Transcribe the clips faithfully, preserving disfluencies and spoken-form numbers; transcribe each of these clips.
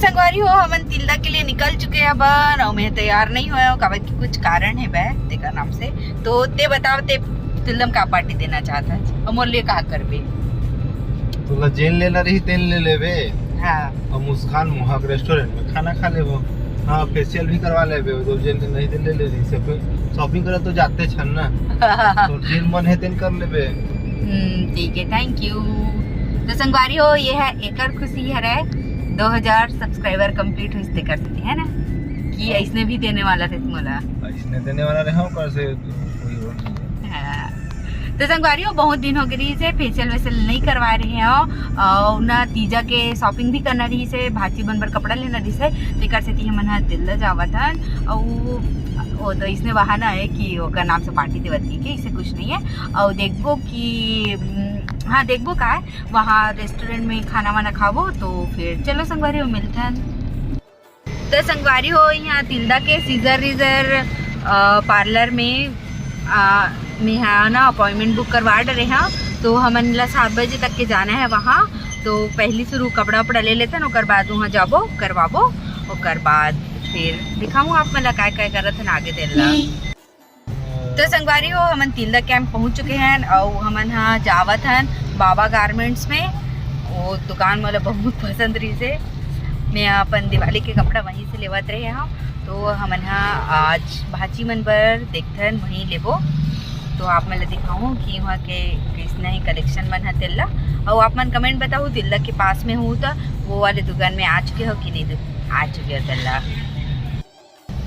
संगवारी हो, हमन तिल्दा के लिए निकल चुके हैं अब, अउ मैं तैयार नहीं होय हंव, काबर कि कुछ कारण हे बे, तेकर नाम से। तो ते बताव, ते तिल्दा में का पार्टी देना चाहत हस, अउ मोर लिए का करबे? तोला जेन लेना रही, तेन ले लेबे। हाँ। अउ मुस्कान मोहक रेस्टोरेंट में खाना खा लेबो। हाँ, फेशियल भी करवा लेबे, तो जेन नहीं, तेन ले ले रही से। शॉपिंग करे तो जाते छन ना। तो जेन मन हे, तेन कर लेबे। हम्म, ठीक है, thank you। तो संगवारी हो, ये है एकर खुशी हरे, दो हजार सब्सक्राइबर कंप्लीट होइस तेकर सेती, है ना, कि ऐसने भी देने वाला रहे मोला। ऐसने देने वाला रहे, ओकर से कोई वो नहीं है। हाँ। तो संगवारी हो, बहुत दिन हो गए रही से फेशियल वेशियल नहीं करवा रहे हो, और ना तीजा के शॉपिंग भी करना रही से, भांची मन बर कपड़ा लेना रही से, तेकर सेती हमन हा तिल्दा जावत हन। और वो तो इसने बहाना है कि ओकर नाम से पार्टी देवत ही के, इसे कुछ नहीं है। और देखबो कि, हम्म, हाँ, देखबो का है, वहाँ रेस्टोरेंट में खाना वाना खाबो, तो फिर चलो संगवारी हो, मिलथन। तो संगवारी हो, यहाँ तिल्दा के सीजर रीजर, अ, पार्लर में, अ, मेहा ना अपॉइंटमेंट बुक करवा डरे हंव, तो हमन ला सात बजे तक के जाना है वहाँ। तो पहली शुरू कपड़ा उपड़ा ले लेथन, ओकर बाद वहाँ जाबो, करवाबो, ओकर बाद फिर दिखाऊँ आप मन ला काय काय करत हन आगे तेन ला। तो संगवारी हो, हमन तिल्दा कैंप पहुंच चुके हैं और हमन हा जावत हन बाबा गारमेंट्स में। वो दुकान मोला बहुत पसंद रही से, मैं अपन दिवाली के कपड़ा वहीं से लेवत रहे हंव। तो हमन हा आज भांची मन बर देखथन, वहीं लेबो। तो आप मन ला दिखाऊं कि वहाँ के किसना ही कलेक्शन मन है तेला। और आप मन कमेंट बताओ, तिल्दा के पास में हूँ तो वो वाले दुकान में आ चुके हो कि नहीं, आ चुके हो तेला।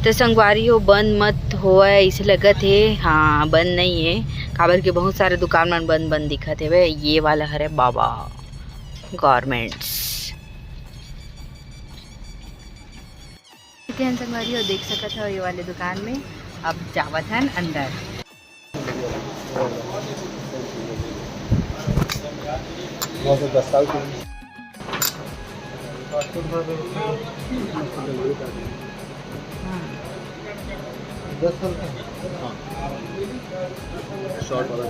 तो संगवारी हो, बंद मत होवय, इसे लगत हे। हाँ, बंद नहीं है, काबर के बहुत सारे दुकान मन बंद बंद दिखत हेवे। ये वाला हरे बाबा गारमेंट्स। ठीक है संगवारी हो, देख सकत हो ये वाले दुकान में। अब जावत हन अंदर। दस साल के। दस साल का। हाँ। शॉर्ट वाला।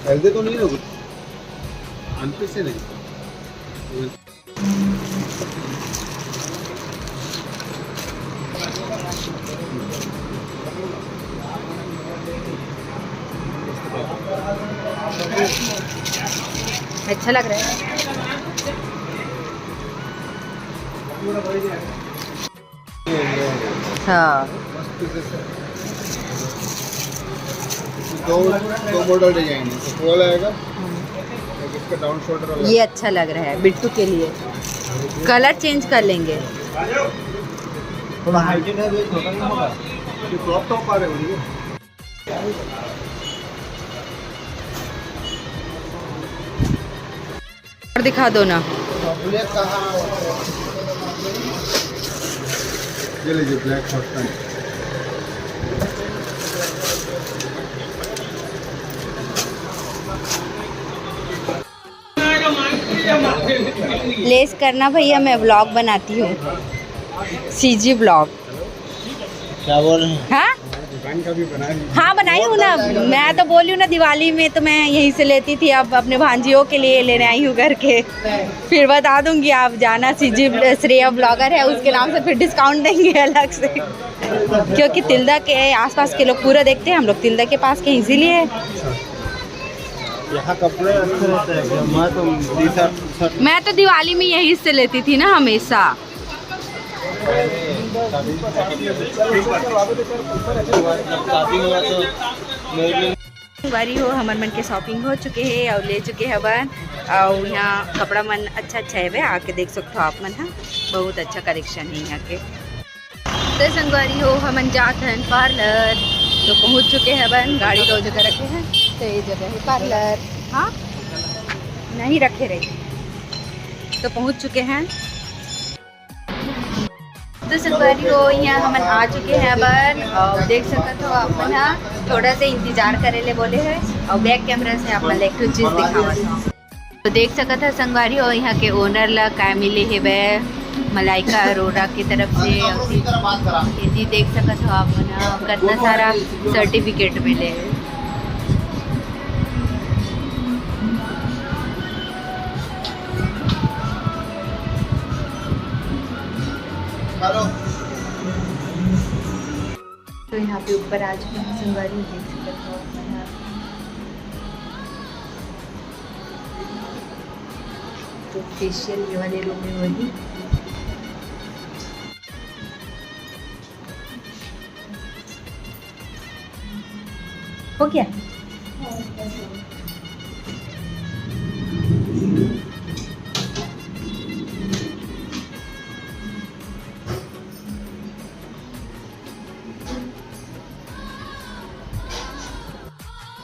हेल्दी तो नहीं है कुछ, अंत से नहीं। अच्छा लग रहा है। हाँ। दो, दो मॉडल डिजाइन है, एक वाला आएगा, एक इसका डाउन शोल्डर वाला। ये अच्छा लग रहा है बिट्टू के लिए, कलर चेंज कर लेंगे। थोड़ा हाइटेड है, तो ये छोटा नहीं होगा। ये क्रॉप टॉप आ रहे हैं। और दिखा दो ना। ब्लैक कहाँ? ये लीजिए, ब्लैक फर्स्ट टाइम। लेस करना भैया, मैं व्लॉग बनाती हूँ, सीजी व्लॉग। क्या बोल रहे हैं? हाँ? दुकान का भी बना ली। हाँ, बनाई हूँ ना। मैं तो बोली हूँ ना, दिवाली में तो मैं यहीं से लेती थी, अब अपने भांजियों के लिए लेने आई हूँ करके। फिर बता दूंगी, आप जाना, सीजी श्रेया ब्लॉगर है, उसके नाम से फिर डिस्काउंट देंगे अलग से, क्योंकि तिल्दा के आसपास के लोग पूरा देखते हैं हम लोग, तिल्दा के पास के, इसीलिए। यहाँ कपड़े अच्छे रहते हैं। मैं तो टी शर्ट, शर्ट मैं तो दिवाली में यहीं से लेती थी ना हमेशा। शादी हुआ तो मेरे लिए। संगवारी हो, हमर मन के शॉपिंग हो चुके हे और ले चुके हवन। और यहाँ कपड़ा मन अच्छा अच्छा हेवे, आके देख सकते हो आप मन ह, बहुत अच्छा कलेक्शन है यहाँ के। तो संगवारी हो, हमन जात हन पार्लर, तो पहुँच चुके हवन। गाड़ी दो जगह रखे हैं, तो ये जगह है पार्लर। हाँ, नहीं रखे रही, तो पहुँच चुके हैं। तो संगवारी हो, यहाँ हमन आ चुके हैं अपन, और देख सकत हो आप मन ह, थोड़ा से इंतजार करे ले बोले है, और बैक कैमरा से आप मन ला एक ठो चीज दिखावत हूँ। तो देख सकत हो संगवारी हो, यहाँ के ओनर ला का मिले हेवय मलाइका अरोरा की तरफ से। और ये जी देख सकत हो आप मन ह, कितना सारा सर्टिफिकेट मिले है। के ऊपर आ चुके हैं संगवारी, देख सकत हो आप मन ह। तो फेशियल ये वाले रूम में होही। हो गया।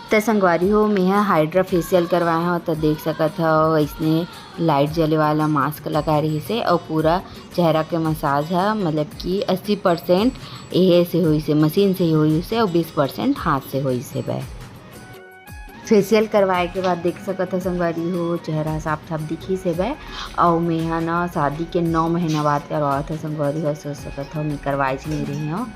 त संगवारी हो, मेंहा हाइड्रा फेशियल करवाए हव, त देख सकत हव, अइसने लाइट जले वाला मास्क लगा रहिस हे अउ पूरा चेहरा के मसाज ह, मतलब कि अस्सी परसेंट एहे से होइस हे, मशीन से ही होइस हे, अउ बीस परसेंट हाथ से होइस हे। बै फेशियल करवाए के बाद देख सकत हव संगवारी हो, चेहरा साफ साफ दिखिस हे बै। अउ मेंहा ना शादी के नौ महीना बाद करवावत हव संगवारी हो, सोच सकत हव, मैं करवाए च नहीं रही हव,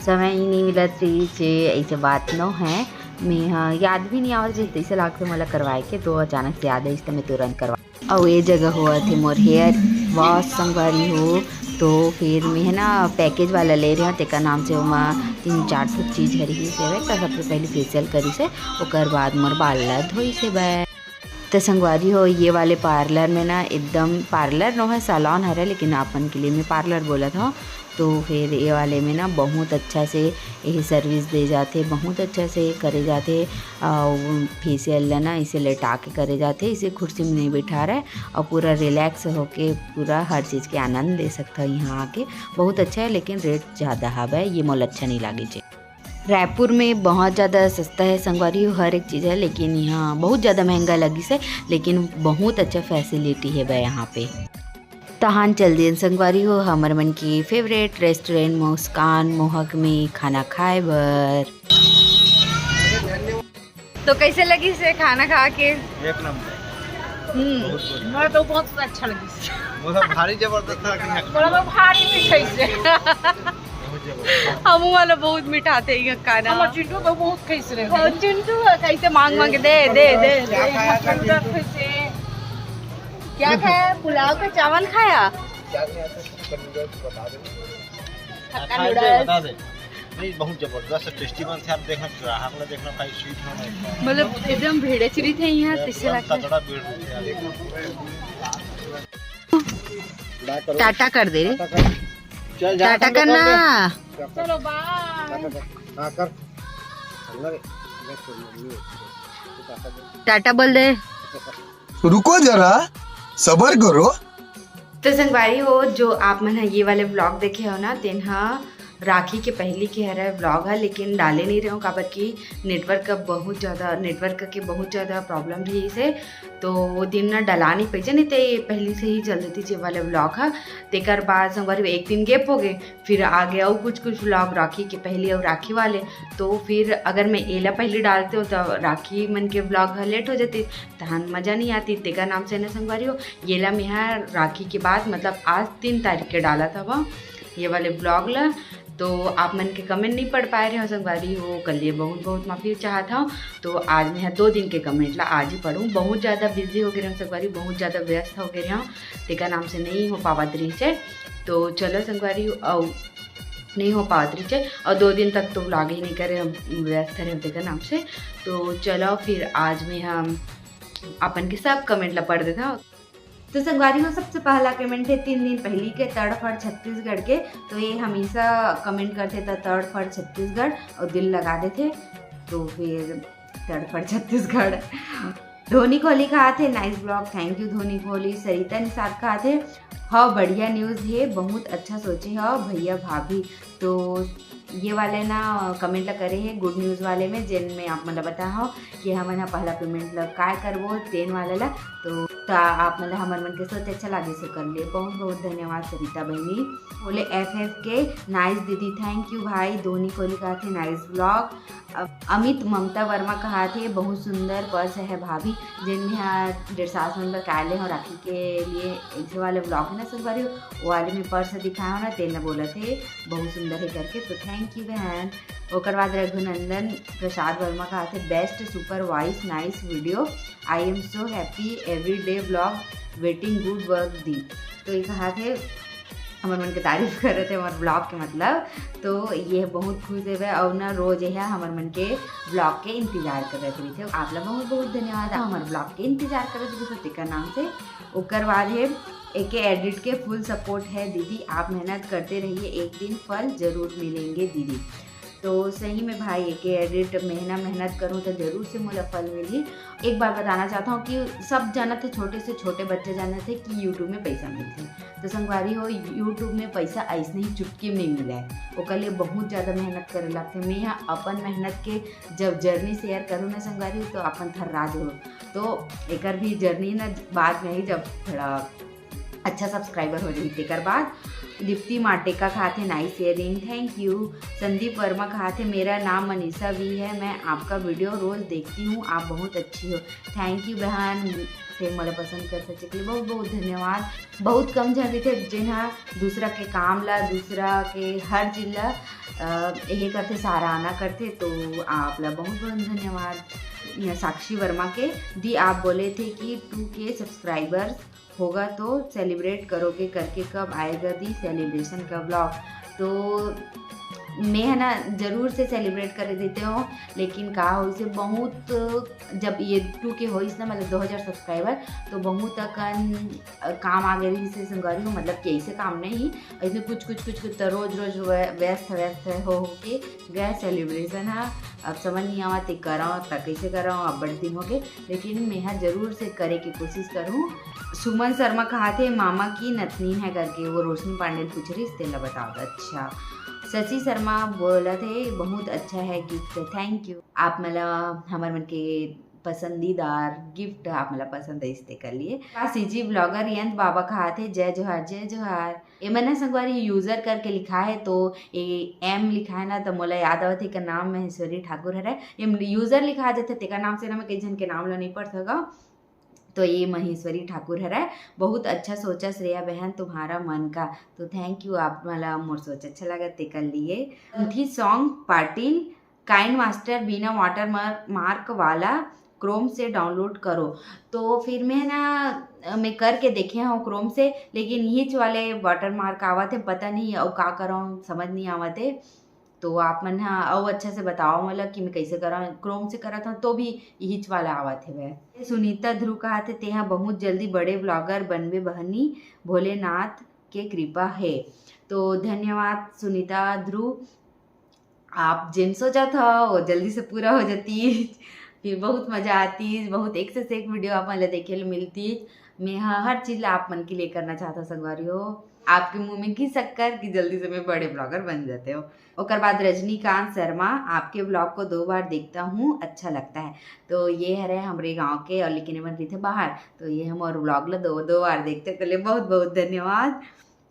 समय ही नहीं मिलत रहिस हे, ऐसे बात नो है। मेंहा याद भी नहीं आवत रहिस, तैसे लागथे मोला करवाए के, तो अचानक से याद आइस, त मैं तुरंत करवा। अउ ए जगह होवत हे मोर हेयर वॉश संगवारी हो। तो फिर मैं ना पैकेज वाला ले रहे हव, तेकर नाम से ओमा तीन चार ठो चीज हर ही से, त सबसे पहले फेशियल करिस हे, ओकर बाद मोर बाल ला धोइस हे बै। त संगवारी हो, ये वाले पार्लर में ना एकदम, पार्लर नो है, सैलून हरे, लेकिन आपन के लिए मैं पार्लर बोलत हव। तो फिर ये वाले में ना बहुत अच्छा से यही सर्विस दे जाथे, बहुत अच्छा से करे जाथे। अउ फेशियल ला ना इसे लेटा के करे जाथे, इसे कुर्सी में नहीं बैठा रहे, अउ पूरा रिलैक्स होके पूरा हर चीज के आनंद ले सकत हव यहाँ आके। बहुत अच्छा है, लेकिन रेट ज़्यादा हवय, ये मोला अच्छा नहीं लागे जे। रायपुर में बहुत ज़्यादा सस्ता है संगवारी हो, हर एक चीज़ है, लेकिन यहाँ बहुत ज़्यादा महंगा लगिस है, लेकिन बहुत अच्छा फैसिलिटी है बै यहाँ पे। तहान चल देन संगवारी हो हमर मन के फेवरेट रेस्टोरेंट मुस्कान मोहक में खाना खाए बर। तो कैसे लगिस हे खाना खा के? एक नंबर। हम्म। बहुत बढ़िया। मैं तो बहुत अच्छा लगिस। मतलब भारी जबरदस्त लगिस हे। मोला तो भारी मिठाइस हे। बहुत जबरदस्त। हमू वाला बहुत मिठाथे ये खाना। हमर चिंटू तो बहुत खाइस रहे। हाँ, चिंटू कैसे मांग मांग के दे, दे, दे, दे। क्या खाया था चिंटू? चिंटू खाइस हे। क्या खाया? पुलाव का चावल खाया? क्या खाया था? चिकन नूडल्स बता दे। हक्का नूडल्स। बता दे। नहीं, बहुत जबरदस्त, टेस्टी बनथे। आप देखना, ग्राहक ला देखना, भाई, स्वीट होना एकदम। मतलब, एकदम भीड़ चली थे यहाँ, एकदम तैसे लगता है। तगड़ा भीड़ रहथे यार। टाटा कर दे रे। टाटा कर। चल, जा, टाटा टाटा कर करना। दे। चलो, बाय। टाटा कर। हाँ, कर। चल ना रे। टाटा कर। टाटा बोल दे। रुको जरा, सबर करो। तो संगवारी हो, जो आप मन ह ये वाले व्लॉग देखे हो ना, तेन ह राखी के पहली के हरे व्लॉग ह, लेकिन डाले नहीं रहे हो, काबर कि नेटवर्क का बहुत ज़्यादा, नेटवर्क के बहुत ज़्यादा प्रॉब्लम रहिस हे, तो वो दिन ना डला नहीं पाइस, नहीं तो ये पहली से ही चल देतिस ये वाले व्लॉग ह। तेकर बाद संगवारी हो एक दिन गैप हो गए, फिर आगे अउ कुछ कुछ व्लॉग राखी के पहली अउ राखी वाले, तो फिर अगर मैं एला पहली डालते हो तो राखी मन के व्लॉग ह लेट हो जातिस, तहन मजा नहीं आतिस। तेकर नाम से ना संगवारी हो, येला मेंहा राखी के बाद, मतलब आज तीन तारीख के डालत हव ये वाले व्लॉग ला। तो आप मन के कमेंट नहीं पढ़ पाए रहे हो संगवारी हो, ओकर लिए बहुत बहुत माफी चाहत हव। तो आज मेंहा दो दिन के कमेंट ला आज ही पढ़ूँ, बहुत ज़्यादा बिजी हो गए रहे हो संगवारी, बहुत ज़्यादा व्यस्त हो गए रहे हो, तेकर नाम से नहीं हो पावत रहिस हे। तो चलो संगवारी हो, अउ नहीं हो पावत रहिस हे, अउ दो दिन तक तो व्लॉग ही नहीं करे, हम व्यस्त रहे तेकर नाम से। तो चलो फिर आज मेंहा अपन के सब कमेंट ला पढ़ देत हव। तो संगवारी हो, सबसे पहला कमेंट हे तीन दिन पहली के, तड़फड़ छत्तीसगढ़ के। तो ये हमेशा कमेंट करथे त तड़फड़ छत्तीसगढ़ अउ दिल लगा देथे, तो फिर तड़फड़ छत्तीसगढ़। धोनी कोहली कहाथे, nice vlog, thank you Dhoni Kohli. Sarita Nishad कहाथे, हाँ बढ़िया न्यूज़ हे, बहुत अच्छा सोचे हो भैया भाभी। तो ये वाले ना कमेंट ला करे हे गुड न्यूज़ वाले में, जेन में आप मन ला बताए हव कि हमन ह पहला पेमेंट ला काय करबो, तेन वाला ला। तो ता आप मन ला हमर मन के सोच अच्छा लागे, से कर ले। बहुत बहुत धन्यवाद सरिता बहिनी। बोले एफ एफ के, नाइस दीदी, थैंक यू भाई। धोनी कोहली कहाथे, नाइस व्लॉग। अब अमित ममता वर्मा कहाथे, बहुत सुंदर पर्स है भाभी, जेन में हा डेढ़ सास मन बर काय ले हो राखी के लिए, एक वाले व्लॉग है ना संगवारी, वो वाले में पर्स दिखाए हो ना, तेन ला बोलत हे बहुत सुंदर है करके, तो थैंक यू बहन। ओकर बाद रघुनंदन प्रसाद Verma कहाथे, best super voice, nice video, I am so happy, everyday vlog, waiting, good work दी। तो ये कहाथे हमर मन के तारीफ करत हे हमर ब्लॉग के, मतलब, तो ये बहुत खुश हे। और ना रोज ये हमर मन के ब्लॉग के इंतजार करत रहिथे। आप ला बहुत बहुत धन्यवाद, हमर ब्लॉग के इंतजार करत रहिथे तेकर नाम से। ओकर बाद हे एके एडिट के फुल सपोर्ट है दीदी, आप मेहनत करते रहिए, एक दिन फल जरूर मिलेंगे दीदी। तो सही में भाई, एके एडिट मेहना मेहनत करूँ तो जरूर से मोला फल मिली। एक बात बताना चाहता हूँ कि सब जानत हे, छोटे से छोटे बच्चे जानत हे कि YouTube में पैसा मिलथे। तो संगवारी हो, YouTube में पैसा ऐसने ही चुटकी में मिले, ओकर लिए बहुत ज़्यादा मेहनत करे लगथे। मैं यहाँ अपन मेहनत के जब जर्नी शेयर करूँ ना संगवारी हो, तो अपन थर्रा जहू। तो एकर भी जर्नी ना बाद में ही, जब थोड़ा अच्छा सब्सक्राइबर हो जाही तेकर बाद। दीप्ति माटेका कहाथे, nice sharing, thank you. Sandeep Verma कहाथे, मेरा नाम मनीषा वी है, मैं आपका वीडियो रोज देखती हूँ, आप बहुत अच्छी हो। थैंक यू बहन, ते मोला पसंद कर सके के लिए बहुत बहुत धन्यवाद। बहुत कम झन रहिथे जेन ह दूसरा के काम ला, दूसरा के हर चीज ला, अ, यही करथे, सराहना करथे, तो आप ला बहुत बहुत धन्यवाद। साक्षी वर्मा के दी, आप बोले थे कि टू के सब्सक्राइबर्स होगा तो सेलिब्रेट करोगे करके, कब आएगा दी सेलिब्रेशन का ब्लॉग? तो मैं है ना जरूर से सेलिब्रेट कर देते हो, लेकिन का होइसे बहुत, जब ये टू के होइस ना, मतलब दो हज़ार सब्सक्राइबर, तो बहुत अकन अ, काम आ गए रहिसे संगवारी हो, मतलब कि ऐसे काम नहीं, ऐसे कुछ कुछ कुछ कुछ तो रोज रोज व्य-, व्यस्त व्यस्त हो हो के गए सेलिब्रेशन हा। अब समझ नहीं आवत हे करव त कैसे करव, अब बड़े दिन हो गए, लेकिन मेहा जरूर से करे के कोशिश करूँ। सुमन शर्मा कहाथे, मामा की नथनी है करके, वो रोशनी पांडे पूछ रही, तेला बताओ। अच्छा, शशि शर्मा बोलथे, बहुत अच्छा है गिफ्ट, थैंक यू। आप मतलब हमर मन के पसंदीदार गिफ्ट आप मन ला पसंद आइस तेकर लिए। का सीजी ब्लॉगर यंत बाबा कहाथे, जय जोहार, जय जोहार। एमन ह संगवारी यूजर करके लिखा है, तो ए एम लिखा है ना, तो मोला याद आवत हे, एकर नाम महेश्वरी ठाकुर हरे। एम यूजर लिखा जाथे, तेकर नाम से ना मैं कई झन के नाम ला नहीं पढ़ सकव। तो ये महेश्वरी ठाकुर हरे, बहुत अच्छा सोचा श्रेया बहन तुम्हारा मन का। तो थैंक यू, आप मन ला मोर सोच अच्छा लगा तेकर लिए। उठी सॉन्ग पाटिल काइन मास्टर बिना वाटर मार्क वाला क्रोम से डाउनलोड करो। तो फिर मैं ना, मैं करके देखे हूँ क्रोम से, लेकिन यहीच वाले वाटर मार्क आवत हे, पता नहीं अउ का करव, समझ नहीं आवत हे। तो आप मन ह अउ अच्छा से बताओ मोला कि मैं कैसे करव, क्रोम से करत हूँ तो भी यहीच वाला आवत हे। वह सुनीता ध्रुव कहाथे, तेहा बहुत जल्दी बड़े ब्लॉगर बनबे बहनी, भोलेनाथ के कृपा हे। तो धन्यवाद सुनीता ध्रुव, आप जेन सोचत हो वो जल्दी से पूरा हो जाती। फिर बहुत मजा आती, बहुत एक से एक वीडियो आप मन ला देखे ले मिलती। मैं ह-, हर चीज ला आप मन के लिए करना चाहता संगवारी हो। आपके मुंह में घी शक्कर कि जल्दी से मैं बड़े ब्लॉगर बन जाते हो। ओकर बाद रजनीकांत शर्मा, आपके ब्लॉग को दो बार देखता हूँ, अच्छा लगता है। तो ये हरे हमरे गांव के, और लेकिन एमन रहिथे बाहर, तो ये हमर ब्लॉग ला दो दो बार देखते, तो ले बहुत बहुत धन्यवाद।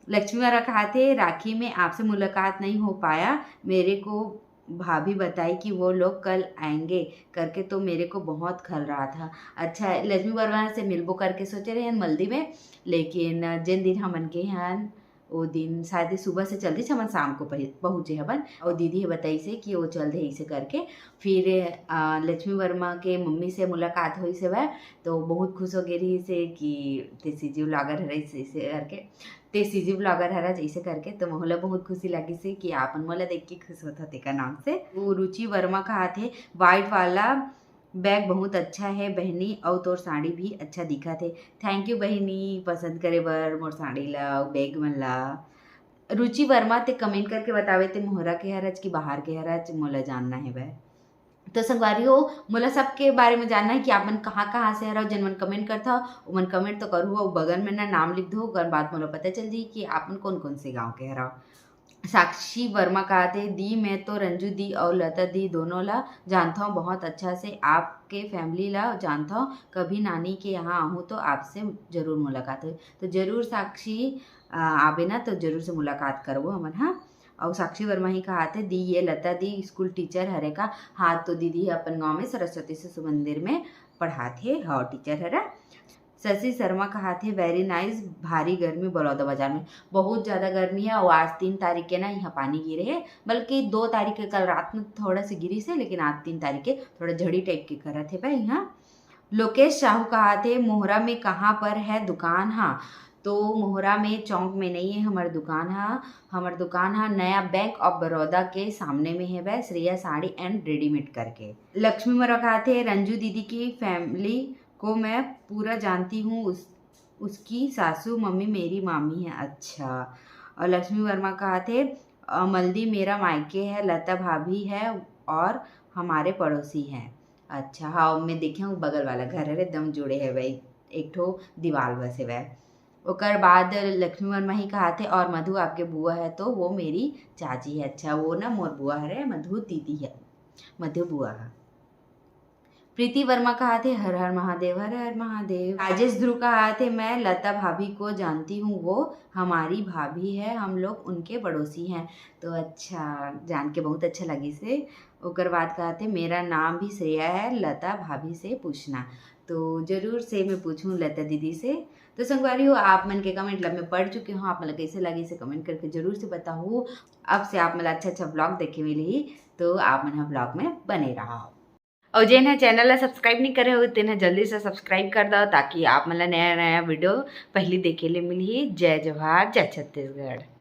लक्ष्मी वाला कहाथे, राखी में आपसे मुलाकात नहीं हो पाया, मेरे को भाभी बताई कि वो लोग कल आएंगे करके, तो मेरे को बहुत खल रहा था। अच्छा, लक्ष्मी वर्मा से मिलबो करके सोचे रहे हन मल्दी में, लेकिन जेन दिन हमन के हन वो दिन शायद सुबह से चल दिस, हमन शाम को पहि-, पहुँचे हवन। और दीदी हे बताइस हे कि वो चल दे ऐसे करके। फिर अ, लक्ष्मी वर्मा के मम्मी से मुलाकात होइस हवय, तो बहुत खुश हो गे रहिस हे कि ते सीजी ब्लॉगर हरे ऐसे, ऐसे करके, ते सीजी ब्लॉगर हरा जैसे करके, तो मोला बहुत खुशी लगिस हे कि आप मन मोला देख के खुश होत हो तेकर नाम से। वो रुचि वर्मा कहाथे, व्हाइट वाला बैग बहुत अच्छा है बहिनी, अउ तोर साड़ी भी अच्छा दिखत हे। थैंक यू बहिनी, पसंद करे बर मोर साड़ी ला अउ बैग मन ला। रुचि वर्मा, ते कमेंट करके बतावे, ते मोहरा के हरच कि बाहर के हरच, मोला जानना हे वह। तो संगवारी हो, मोला सबके बारे में जानना है कि आप मन कहाँ कहाँ से हरव। जेन मन कमेंट करथव, ओमन कमेंट तो करहु, अउ बगल में ना नाम लिख दो, ओकर बाद मोला पता चल जाही कि आप मन कौन कौन से गांव के हरव। साक्षी वर्मा कहाथे, दी मैं तो रंजू दी और लता दी दोनों ला जानथव बहुत अच्छा से, आपके फैमिली ला जानथव, कभी नानी के यहाँ आहूँ तो आपसे जरूर मुलाकात होही। तो जरूर साक्षी, आ, आबे ना तो जरूर से मुलाकात करबो हमन, हाँ। और साक्षी वर्मा ही कहाथे, दी ये लता दी स्कूल टीचर हरे का? हाँ, तो दीदी ह अपन गांव में सरस्वती शिशु मंदिर में पढ़ाथे, हाँ टीचर हरे। शशि शर्मा कहाथे, वेरी नाइस, भारी गर्मी बलौदा बाजार में। बहुत ज्यादा गर्मी है और आज तीन तारीख के ना यहाँ पानी गिरे है, बल्कि दो तारीख के कल रात में थोड़ा सा गिरिस हे, लेकिन आज तीन तारीख के थोड़ा झड़ी टाइप के करत हे भाई यहाँ। लोकेश साहू कहाथे, मोहरा में कहाँ पर है दुकान? हाँ, तो मोहरा में चौक में नहीं है हमर दुकान हा। हमर दुकान हा नया बैंक ऑफ बड़ौदा के सामने में है वह श्रेया साड़ी एंड रेडीमेड करके। लक्ष्मी वर्मा कहा थे, रंजू दीदी की फैमिली को मैं पूरा जानती हूँ। उस उसकी सासू मम्मी मेरी मामी है। अच्छा। और लक्ष्मी वर्मा कहा थे, मल्दी मेरा मायके है, लता भाभी है और हमारे पड़ोसी हैं। अच्छा, हाँ, मैं देखे हूँ बगल वाला घर है, एकदम जुड़े है भाई, एक ठो दीवार बसे हुए है। ओकर बाद लक्ष्मी वर्मा ही कहा थे, और मधु आपके बुआ है तो वो मेरी चाची है। अच्छा, वो ना मोर बुआ है, मधु दीदी है, मधु बुआ है। प्रीति वर्मा कहा थे, हर हर महादेव, हर हर महादेव। राजेश ध्रुव कहा थे, मैं लता भाभी को जानती हूँ, वो हमारी भाभी है, हम लोग उनके पड़ोसी हैं। तो अच्छा, जान के बहुत अच्छा लगी से। ओकर बाद कहा थे, मेरा नाम भी श्रेया है, लता भाभी से पूछना। तो जरूर से मैं पूछूँ लता दीदी से। तो संगवारी हो, आप मन के कमेंट ला मैं पढ़ चुकी हूँ, आप मन ला कैसे लगी से कमेंट करके जरूर से बताओ। अब से आप मन ला अच्छा अच्छा ब्लॉग देखे मिलही, तो आप मन ह ब्लॉग में बने रहो। और जेन है चैनल ला सब्सक्राइब नहीं करे हो, तेन ह जल्दी से सब्सक्राइब कर दो, ताकि आप मन ला नया नया वीडियो पहली देखे ले मिलही। जय जोहार, जय छत्तीसगढ़।